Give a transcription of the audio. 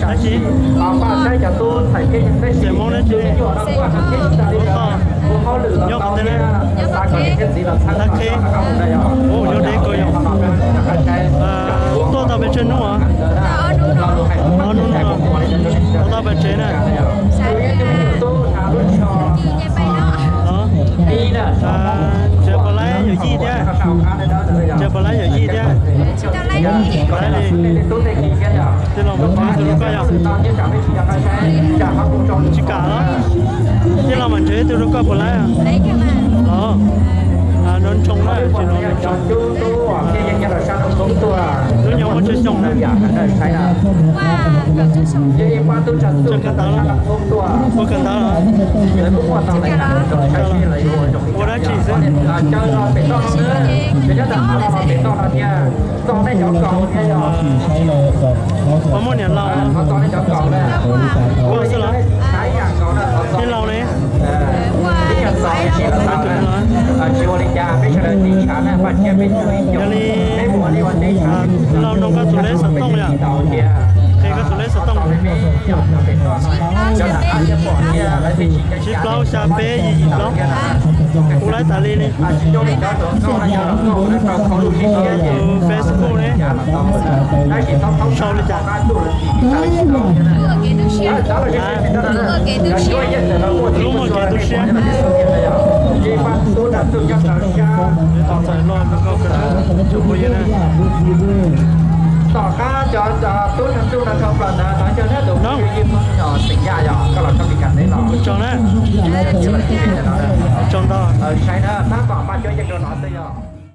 Tab sis, ces Hmoob ne, nyob qhov twg ne? Thab Qhib. Ua, yog deb kawg yog. Tuaj tau pes tsawg hnub os? Ob hnub no. Ua tau pes tsev na. Tseem puas laib yawm yij thiab. Tseem puas laib yawm yij thiab. Laib li. Tij laug, mam nrhiav ib tug rau koj yog? Tsis kam los? Tij laug, mam nrhiav ib tug rau koj puas laib? Los, nrov ntshoo na, tsis nrov ntshoo. Hnub nyoog muaj tsawg xyoo na? Tsawg kawg ntawd los? Ua dab tsi xwb? Puas muaj niam laus? Koj xwb los? Tij laug ne? Yog li, tij laug nrog koj tus lej xov tooj yom? Qhia koj tus lej xov tooj. Tsib plaub xya peb yim yim plaub. Hu laib tas li li. Tus Facebook ne? Sau li cas? Lub muaj kev tu siab. Tom txais loj rau koj kawg, tsoom phooj ywg na. No, ua tsaug na. Ua tsaug ntau.